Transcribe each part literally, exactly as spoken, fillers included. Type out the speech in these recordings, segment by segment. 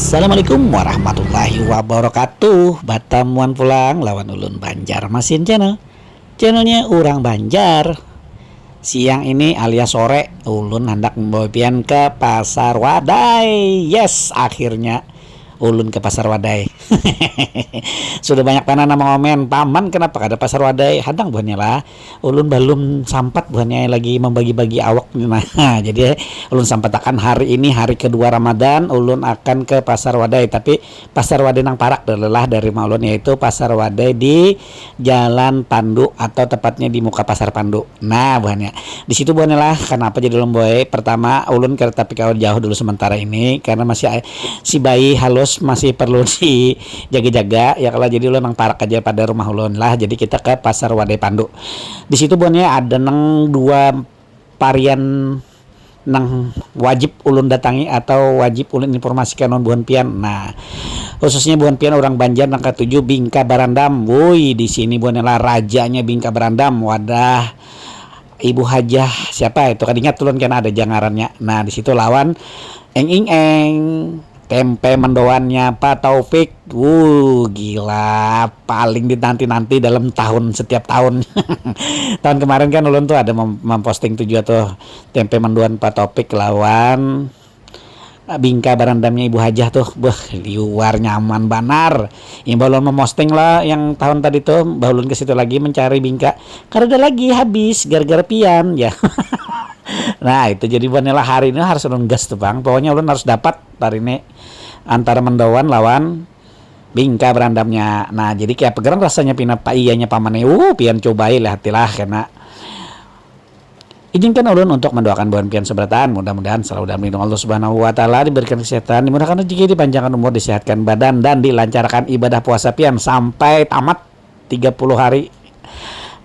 Assalamualaikum warahmatullahi wabarakatuh. Batamuan pulang lawan ulun Banjar Masin Channel. Channelnya urang Banjar. Siang ini alias sore, ulun handak membawa pian ke Pasar Wadai. Yes, akhirnya ulun ke Pasar Wadai. Sudah banyak tanah nama ngomen, "Paman, kenapa kada Pasar Wadai?" Hadang buhannya lah. Ulun balum sampat buhannya lagi membagi-bagi awak. Nah, jadi ulun sampatakan hari ini hari kedua Ramadan, ulun akan ke Pasar Wadai, tapi Pasar Wadai nang parak dulu lah dari rumah ulun, yaitu Pasar Wadai di Jalan Pandu atau tepatnya di muka Pasar Pandu. Nah, buhannya. Di situ buhannya lah, kenapa jadi ulun boy? Pertama, ulun kada tapi kawa jauh dulu sementara ini karena masih a-, si bayi halus masih perlu dijaga-jaga. Ya kalau jadi ulun nang parak aja pada rumah ulun lah. Jadi kita ke Pasar Wadai Pandu. Di situ buhannya ada nang dua parian nang wajib ulun datangi atau wajib ulun informasikan lawan buhan pian. Nah, khususnya buhan pian orang Banjar nang katuju Bingka Barandam. Woi, di sini buhan lah rajanya Bingka Barandam. Wadah, Ibu Hajah siapa itu? Kada ingat ulun kena ada jangarannya. Nah, di situ lawan eng ing eng. Tempe mendoannya Pak Taufik. Wuh, gila. Paling dinanti-nanti dalam tahun, setiap tahun. Tahun kemarin kan ulun tuh ada mem-, memposting tuh juga tuh tempe mendoan Pak Taufik lawan, eh, Bingka Barandamnya Ibu Hajah tuh. Beuh, liwar nyaman banar. Imbah ulun memposting lah yang tahun tadi tuh, bah ulun ke situ lagi mencari Bingka. Kada ada lagi, habis gara-gara pian, ya. Nah, itu jadi buhannya lah hari ini harus ulun gas tuh, Bang. Pokoknya ulun harus dapat hari ini antara mendoan lawan Bingka Barandamnya. Nah, jadi kayak apa gerang rasanya pina paiyanya paman nih. Uh, pian cobai lah hatilah kena. Izinkan ulun untuk mendoakan buhan pian seberataan. Mudah-mudahan selalu dalam lindung Allah Subhanahu wa Taala, diberikan kesehatan, dimurahkan rezeki, dipanjangkan umur, disehatkan badan, dan dilancarkan ibadah puasa pian sampai tamat tiga puluh hari.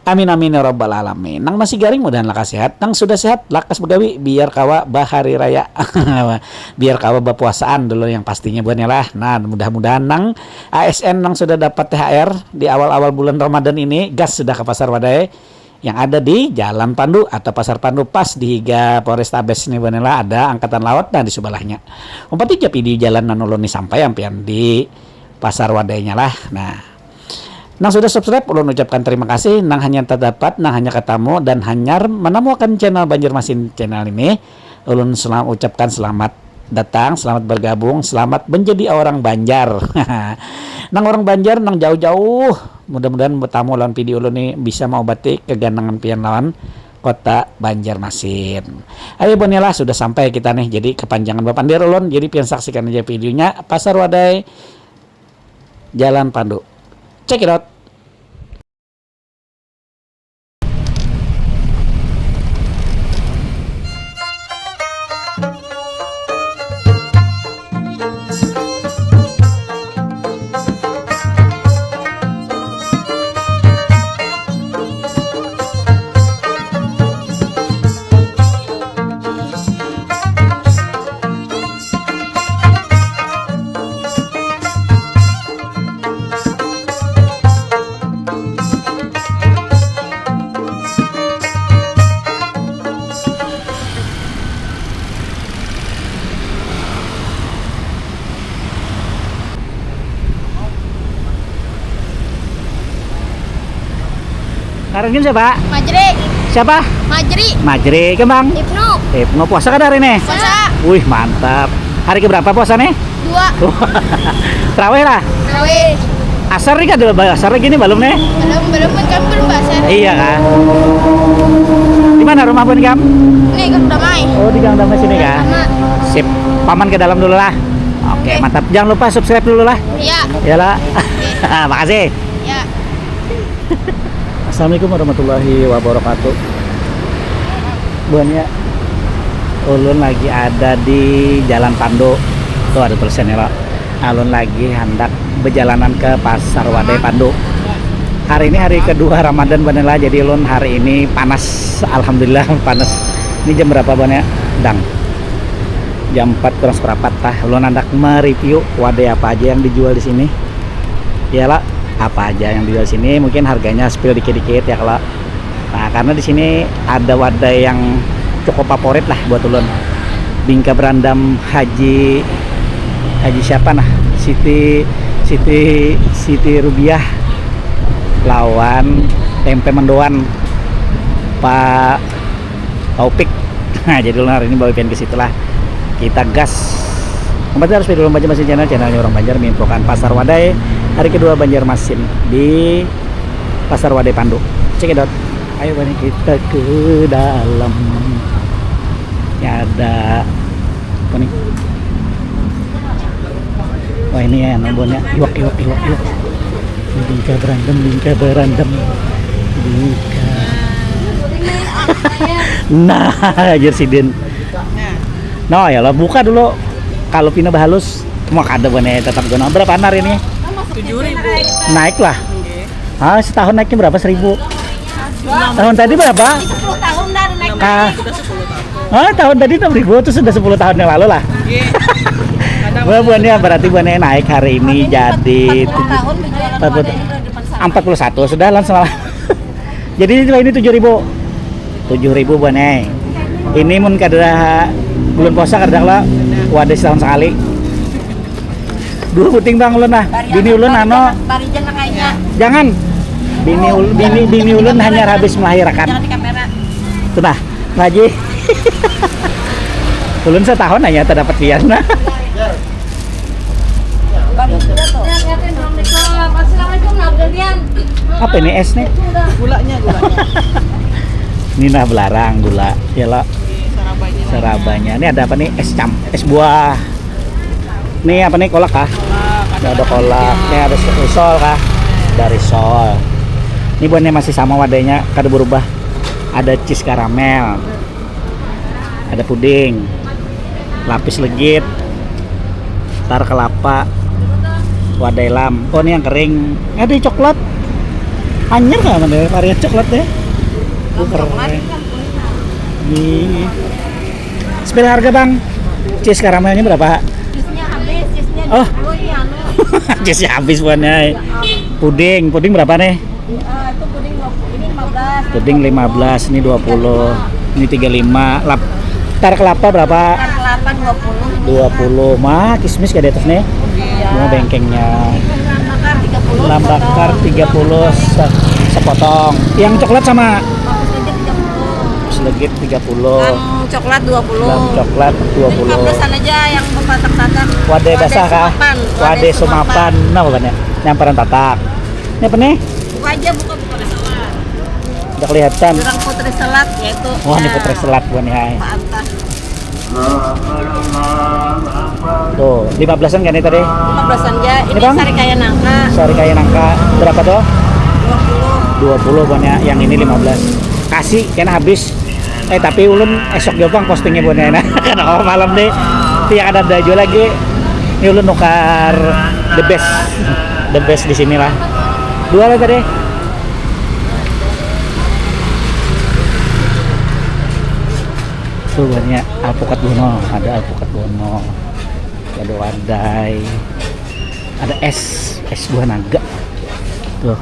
Amin, amin, ya rabbal alamin. Nang masih garing mudahan lakas sehat, nang sudah sehat lakas begawi biar kawa bahari raya. Biar kawa bapuasaan dulu yang pastinya buhannya lah. Nah, mudah-mudahan nang A S N nang sudah dapat T H R di awal-awal bulan Ramadan ini, gas sudah ke Pasar Wadai yang ada di Jalan Pandu atau Pasar Pandu, pas di higa Polrestabes nih buhannya lah, ada angkatan laut nah di sebelahnya. Umpat aja video jalan nang ulun nih sampai ampian di Pasar Wadainya lah. Nah, nang sudah subscribe, ulun ucapkan terima kasih. Nang hanya terdapat, nang hanya katamu, dan hanyar menemukan channel Banjarmasin Channel ini, ulun selam-, ucapkan selamat datang, selamat bergabung, selamat menjadi orang Banjar. Nang orang Banjar, nang jauh-jauh, mudah-mudahan bertamu lawan video ulun nih bisa mengobati keganangan pian lawan kota Banjarmasin. Ayo, bonilah, sudah sampai kita nih, jadi kepanjangan bapandir ulun, jadi pian saksikan aja videonya, Pasar Wadai, Jalan Pandu. Check it out. Ngaran gin siapa? Majri. Siapa? Majri. Majri, kembang? Ibnu. Ibnu, puasa kada hari ini? Puasa. Wih, mantap. Hari keberapa puasa nih? Dua. Terawih lah? Terawih. Asar nih kada, asar lagi nih, belum nih? Belum, belum, kan kami belum basar. Iya kan? Di mana rumah pun kam? Nih, Gang Damai. Oh, di Gang Damai sini kah? Sama. Sip. Paman ke dalam dulu lah. Oke, oke, mantap. Jangan lupa subscribe dulu lah. Iya. Iyalah. Oke. Makasih. Ya. Assalamualaikum warahmatullahi wabarakatuh. Buhannya, ulun lagi ada di Jalan Pandu. Tuh ada tulisannya, lo. Ulun lagi hendak berjalanan ke Pasar Wadai Pandu. Hari ini hari kedua Ramadan, buhannya lah. Jadi ulun hari ini panas. Alhamdulillah, panas. Ini jam berapa, buhannya? Dang. Jam empat kurang seperempat, tah. Ulun hendak mereview wadai apa aja yang dijual di sini. Iyalah, apa aja yang dijual sini, mungkin harganya spill dikit-dikit ya kalau. Nah, karena di sini ada wadai yang cukup favorit lah buat ulun. Bingka berandam Haji Haji siapa nah? Siti Siti Siti Rubiah lawan tempe mendoan Pak Taufik. Nah, jadi ulun hari ini bawa pian ke situ lah. Kita gas. Yang pasti harus pilih Banjarmasin Channel, channelnya orang Banjar menginfokan Pasar Wadai hari kedua Banjarmasin di Pasar Wadai Pandu. Cekidot. Ayo, bani kita ke dalam. Ini ada apa nih? Wah, ini ya, nambahnya iwak, iwak, iwak, iwak. Bingka berantem, bingka berantem, bingka. Nah, ajar sidin. No, ya lah, buka dulu. Kalau pina bahalus, mau kada, bani, tetap guna. Berapa anar ini? Tujuh ribu. Naik lah. Ah, setahun naiknya berapa? Seribu. Tahun tadi berapa? Sepuluh tahun dah naik. Ah. Ah, tahun tadi enam ribu, itu sudah sepuluh tahun yang lalu lah. Wah, buannya berarti buannya naik hari ini jadi empat puluh tahun berjualan empat puluh, empat puluh satu sudah lah semalam. Jadi ini tujuh ribu. Tujuh ribu, buannya. Ini mun kada bulan puasa kada lah, wadah setahun sekali. Dua puting bang ulun nah. Bini ulun anu. Barijan kayaknya. Jangan. Bini ul, bini bini ulun hanya habis melahirkan. Jangan di kamera. Tuh nah, ngaji. Ulun setahun hanya terdapat pian nah. Apa ini es nih? Gulanya, gulanya. Ini nah belarang gula, ya lo. Sarabanya. Sarabanya. Ini ada apa nih? Es cam, es buah. Ini apa nih, kolak kah? Kolak, ada kolak. Ini ada risol kah? Ada risol. Ini buahnya masih sama wadahnya, kada berubah. Ada cheese karamel. Ada puding. Lapis legit. Tar kelapa. Wadai lam. Oh, ini yang kering. Ada coklat. Anyar kah mana varian coklat ya? Bukan. Ini. Spill harga, Bang. Cheese karamelnya berapa? Cheese-nya habis, cheese-nya oh. Dua puluh, ini anu. Cheese-nya habis buahnya. Puding, puding berapa nih? Eh, itu puding dua puluh, ini lima belas. Puding lima belas, ini dua puluh. Ini tiga lima. Lap, tar kelapa berapa? Tar kelapa dua puluh. Dua puluh. Mah, kismis ke di atas nih. Iya. Mau bengkengnya. Lam bakar tiga puluh. Lam bakar sepotong. Tiga puluh se-, sepotong. Yang coklat sama? Lapis legit tiga puluh. Lapis legit tiga puluh. Yang coklat dua puluh. Yang coklat dua puluh. Lima belasan aja yang berpatak-patak. Wadai basah kah? Wadai sumapan. Wadai sumapan. Nah, bukannya. Yang paran tatak. Ini apa nih? Buka aja, buka, buka, ada salah. Udah kelihatan. Orang putri selat ya itu. Wah, ini putri selat bukan ya. Pak Anta. Tuh, lima belasan kan ini tadi? Lima belasan aja. Ini, ini Bang? Sari kaya nangka. Sari kaya nangka. Berapa tuh? Dua puluh. Dua puluh bukan ya. Yang ini lima belas. Kasih, kena habis. Eh, tapi ulun esok jua pang postingnya buatnya enak. Karena kalau malam nih, tiap ada ada jual lagi. Ini ulun nukar the best, the best di sini lah. Dua lah tadi. Tuh banyak alpukat Bono, ada alpukat Bono, ada wadai, ada es, es buah naga. Tuh.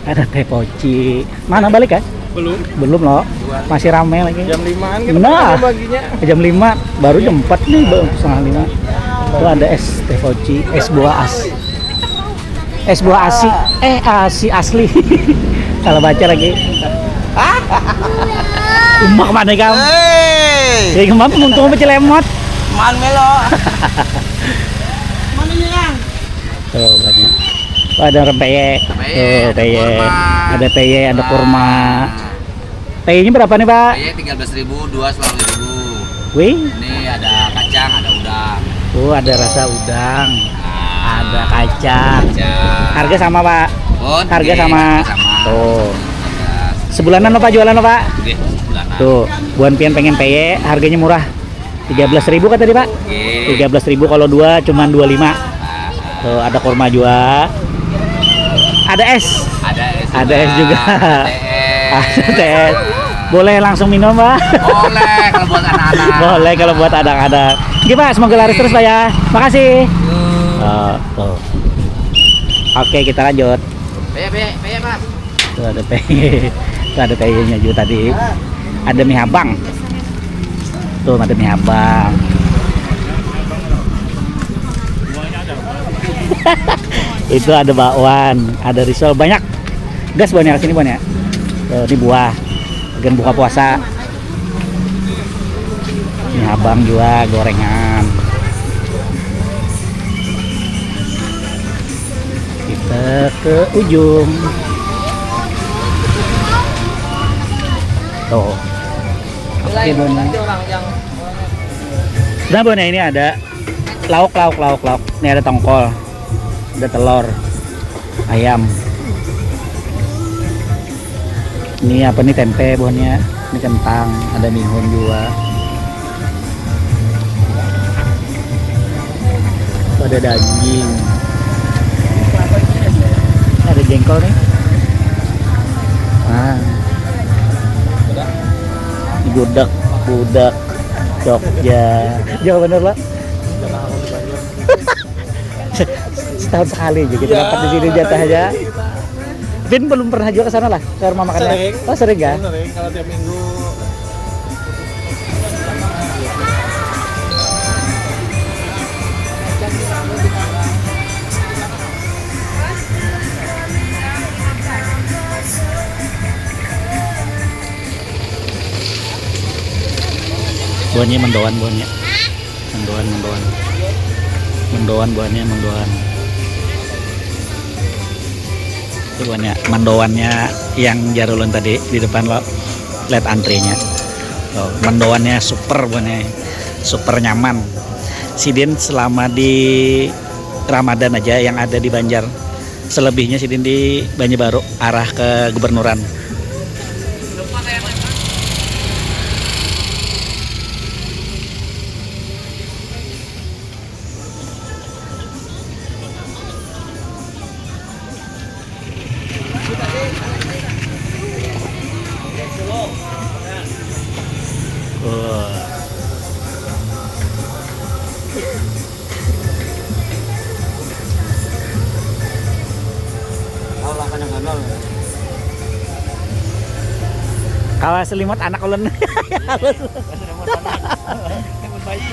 Ada teh poci. Mana balik ya? Belum. Belum loh. Masih rame lagi. Jam limaan kita nah, baginya. Jam lima, baru jam empat nih, baru setengah lima. Itu ada es teh poci, es buah as. Es buah asi. Eh, asi asli. Salah baca lagi. Umak mana kamu? Hei. Ya kemarin untung apa celemot? Man melo. Mana nih, Kang? Tuh, banyak. Oh, ada rempeyek. Rempeyek, tuh, ada peyek. Kurma. Ada peyek, ada kurma. Nah. Peyeknya berapa nih, Pak? Peyek tiga belas ribu, dua sembilan ribu. Wih. Ini ada kacang, ada udang. Oh, ada rasa udang. Nah. Ada kacang. Kacang. Harga sama, Pak? Pun, harga sama. Harga sama. Tuh. Ada. Sebulanan apa jualan apa? Oke, sebulanan. Tuh, buan pian pengen peyek, harganya murah. Tiga belas ribu kata tadi, Pak? Oke. Tiga belas ribu kalau dua cuman dua lima. Tuh, ada kurma juga. Ada es. Ada es juga. Ada es juga. Ada teh es. Ada teh es. Boleh langsung minum, Pak? Boleh kalau buat anak-anak. Boleh kalau buat anak-anak. Oke, Pak, semoga laris terus, Pak, ya. Makasih. Yuk. Oh, tuh. Oke, kita lanjut. Peyek, peyek, peyek, Mas. Tuh ada peyek. Tuh ada peyeknya juga tadi. Ada mie habang. Tuh, ada mie habang. Itu ada bakwan, ada risol, banyak. Gas, Bon, ya, ke sini, Bon, ya. Tuh, ini buah. Bagian buka puasa. Mie habang juga, gorengan. Kita ke ujung. Tuh. Oke, Bon. Nah, Bon, ya, ini ada lauk, lauk, lauk, lauk. Ini ada tongkol, ada telur, ayam. Ini apa nih, tempe, Bon, ya. Ini kentang, ada mihun juga. Ada daging. Ada jengkol nih. Nah. Gudeg, gudeg Jogja. Jauh bener, Pak. Setahun sekali aja kita dapat di sini jatahnya. Vin belum pernah juga ke sana lah, ke rumah makannya. Sering. Oh, sering ya? Sering, kalau tiap minggu. Buahnya mendoan, buahnya. Mendoan, mendoan. Mendoan, buahnya mendoan. Itu buahnya, mendoannya yang jar ulun tadi di depan lo. Lihat antrinya. Tuh, mendoannya super, buahnya. Super nyaman. Sidin selama di Ramadan aja yang ada di Banjar. Selebihnya sidin di Banjarbaru, arah ke Gubernuran. Wah. Kawa selimut anak ulun. Selimut anak. Selimut bayi.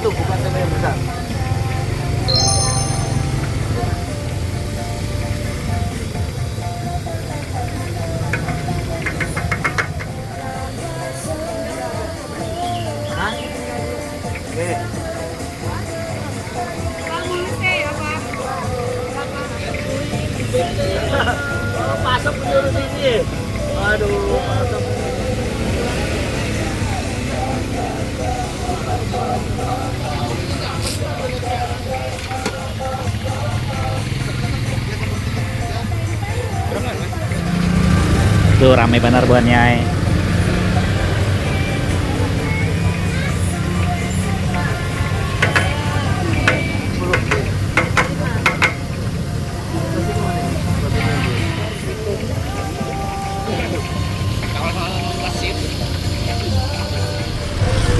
Itu bukan tempe yang besar. Hah? Oke. Pasok menurut ini. Aduh, pasok. Tuh, rame banar buhannya ai.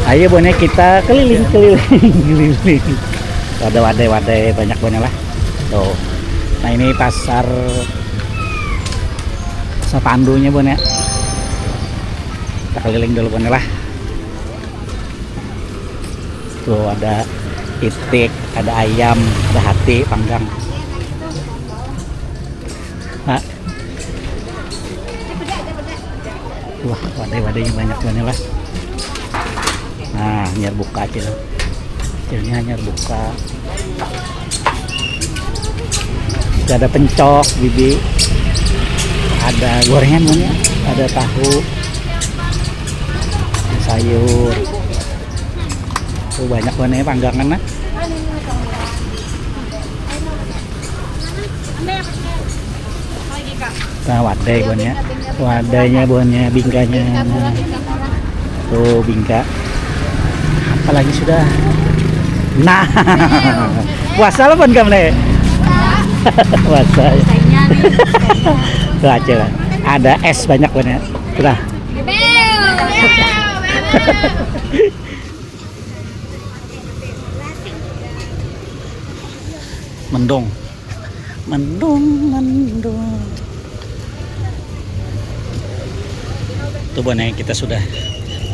Ayo, buhannya kita keliling, keliling, keliling. Ada wadai-wadai banyak buhannya lah. Tuh. Nah, ini pasar Sapandunya, buhannya. Kita keliling dulu, buhannya lah. Tuh, ada itik, ada ayam, ada hati panggang. Nah. Wah, wadai-wadainya banyak banget lah. Nah, hanyar buka, Cil. Cilnya hanyar buka. Ada pencok, bibi. Ada gorengan, mana? Ada tahu. Sayur. Tuh, banyak banget ya panggangan, nah. Nah, wadai buhannya. Wadainya buhannya, bingkanya. Nah. Tuh, bingka. Apalagi sudah. Nah. Puasa lah pun kamu, Le? Puasa. Tuh aja lah. Ada es banyak banget. Sudah. Mendung. Mendung, mendung. Tuh, Bone, kita sudah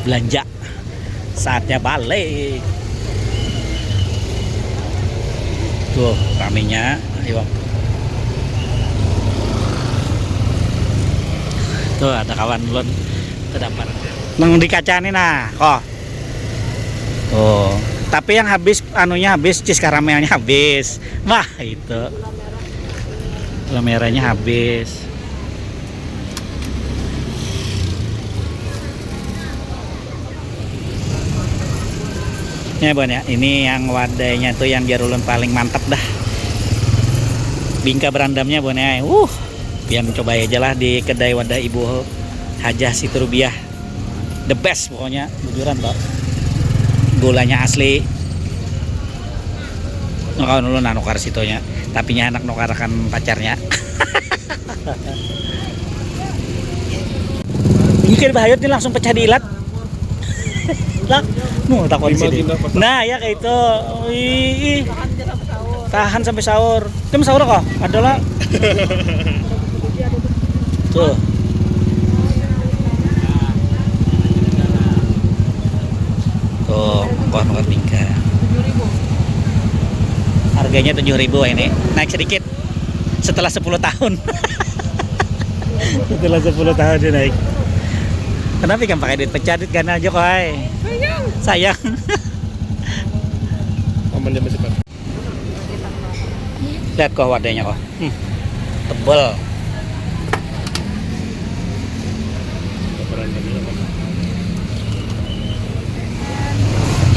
belanja. Saatnya balik. Tuh, ramenya. Ayo. Tuh, ada kawan ulun. Terdampar. Nang di kaca nih, nah. Kok. Oh, tapi yang habis, anunya habis, cis karamelnya habis. Wah, itu. Gula merahnya habis. Ya, Bon, ya. Ini yang wadahnya tuh yang jar ulun paling mantap dah. Bingka berandamnya, Bon, ya. Uh, pian coba aja lah di kedai wadah Ibu Hajah Situ Rubiah. The best pokoknya, bujuran, Pak. Gulanya asli. Nah, kawan ulun nukar situnya, tapi nya handak nukarakan pacarnya. Ini kan bahayut nih, langsung pecah diilat. Lah, nu takut sini. Nah, ya kayak itu. Ih, ih. Tahan sampai sahur. Tim sahur kah? Ada lah. Tuh. Tuh, mangkok, mangkok tingkah. Harganya tujuh ribu ini. Naik sedikit. Setelah sepuluh tahun. Setelah sepuluh tahun dia naik. Kenapa ikan pakai duit pecah, duit ganal aja kok, hai? Sayang. Sayang. Aman dia masih pakai. Lihat kok wadahnya kok. Hmm. Tebel.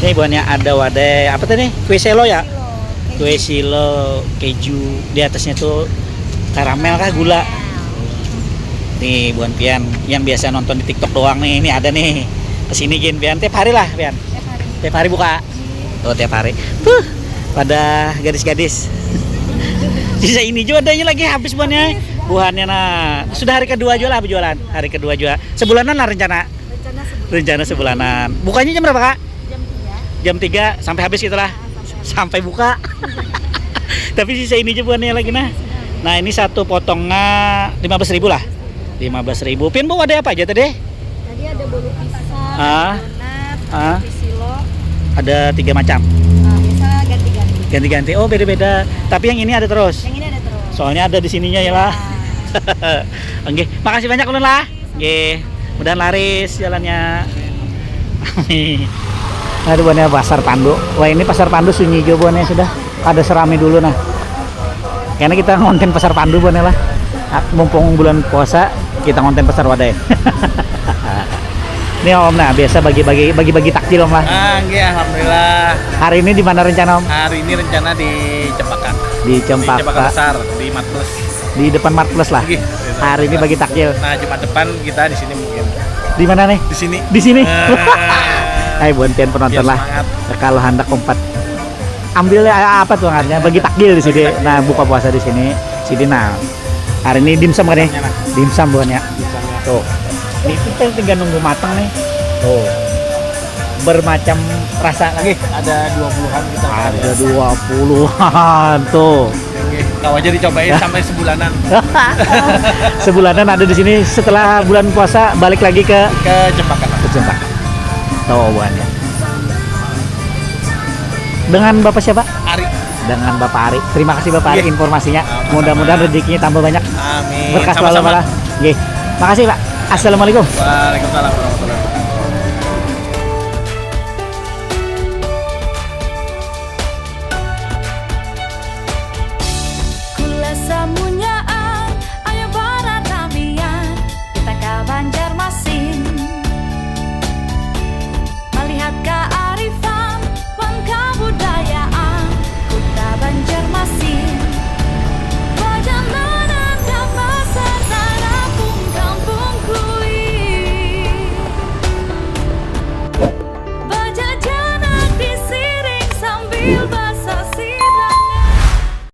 Ini buahnya ada wadah apa tadi? Kue selo ya? Kue silo, keju, di atasnya tuh karamel kah, gula? Nih, buan pian yang biasa nonton di TikTok doang nih, ini ada nih. Kesini gin pian tiap hari lah pian. Tiap hari buka. Oh, tiap hari. Tuh, pada gadis-gadis. Sisa ini juga adanya lagi habis buahnya. Buahnya nah, sudah hari kedua juga lah berjualan. Hari kedua juga. Sebulanan lah rencana. Rencana sebulan. Rencana sebulanan. Bukanya jam berapa, Kak? Jam tiga. Jam tiga sampai habis gitu lah. Ah, sampai. Sampai buka. Tapi sisa ini aja buahnya lagi nah. Nah, ini satu potongnya lima belas ribu lah. Lima belas ribu. Pian bawa ada apa aja tadi? Tadi ada bolu pisang, ah, donat, ah, kue silo. Ada tiga macam. Ah, biasa ganti-ganti. Ganti-ganti. Oh, beda-beda. Tapi yang ini ada terus. Yang ini ada terus. Soalnya ada di sininya ya lah. Ya. Oke, makasih banyak ulun lah. Oke, mudahan laris jalannya. Amin. Aduh, buahnya Pasar Pandu. Wah, ini Pasar Pandu sunyi juga buahnya sudah. Ada serami dulu nah. Karena kita ngonten Pasar Pandu buahnya lah. Ah, mumpung bulan puasa, kita ngonten Pasar Wadai. Ini Om nah, biasa bagi-bagi, bagi-bagi takjil Om lah. Ah, nggih, alhamdulillah. Hari ini di mana rencana Om? Hari ini rencana di Cempaka. Di Cempaka. Di Cempaka Besar, di Matles. Di depan Mart Plus lah. Nggih, di depan Mart Plus. Hari ini bagi takjil. Nah, Jumat depan kita di sini mungkin. Di mana nih? Di sini. Di sini. Eh. Hai, buan pian penonton lah. Biar semangat. Kalau handak umpat. Ambil ya, apa tuh ngarannya? Bagi takjil di sini. Bagi takjil. Nah, buka puasa di sini. Sini nah. Hari ini dimsum kan nih? Dimsumnya, nah. Dimsum buahnya. Dimsumnya. Tuh. Ini tuh kan tinggal nunggu matang nih. Tuh. Bermacam rasa lagi. Ada dua puluhan kita. Ada dua puluhan tuh. Oke, kau aja dicobain sampai sebulanan. Sebulanan ada di sini, setelah bulan puasa balik lagi ke, ke Cempaka. Ke Cempaka. Tahu buahnya. Dengan Bapak siapa? Ari. Dengan Bapak Ari. Terima kasih Bapak Ari, iya, informasinya. Sama-sama. Mudah-mudahan rezekinya tambah banyak. Amin. Berkah selalu, sama-sama. Pak. Nggih. Makasih, Pak. Assalamualaikum. Waalaikumsalam warahmatullahi wabarakatuh. Kula samunyaan, ayo baratamian, kita ka Banjarmasin. Malihat kaarifan wan kabudayaan kuta Banjarmasin. Bajalanan ka pasar tarapung Kampung Kui. Bajajanan disiring sambil